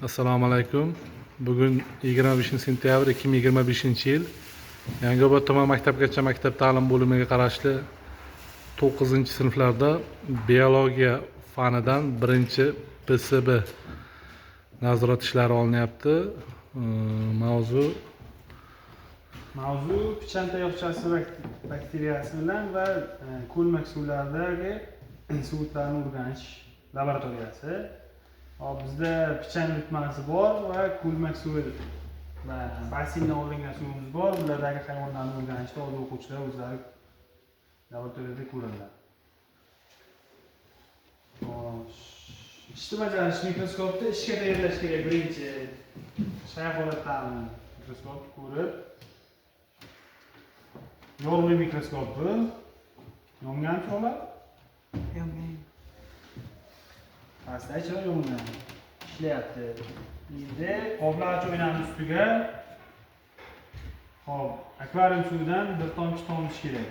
Assalomu alaykum. Bugun 25 sentyabr 2025 yil. Yangiobod tuman maktabgacha maktab ta'lim bo'limiga qarashli 9 sinflarda biologiya fanidan birinchi PSB nazorat ishlari olinyapti. Mavzu Mavzu pichan tayoqchasi bakteriyasi bilan va ko'lmak suvlaridagi suvutlarni o'rganish laboratoriyasi. Hop, bizda pichan bitmasi bor va ko'lmak suvi va basseyndan olingan suvimiz bor. Ulardagi hayvonlarni o'rganishda hozir o'quvchilar o'zlari laboratoriyada ko'radilar. Xo'sh, ishni bajarish: mikroskopni ishga tayyorlash kerak birinchi. Shay holatdami mikroskopni ko'rib, yog'li mikroskopni yongan chiroqlar. Yongan. Pastda chiroq yongan, ishlayapti. Endi qoplarcha oynani ustiga, hop, akvarium suvidan bir tomchi tomish kerak.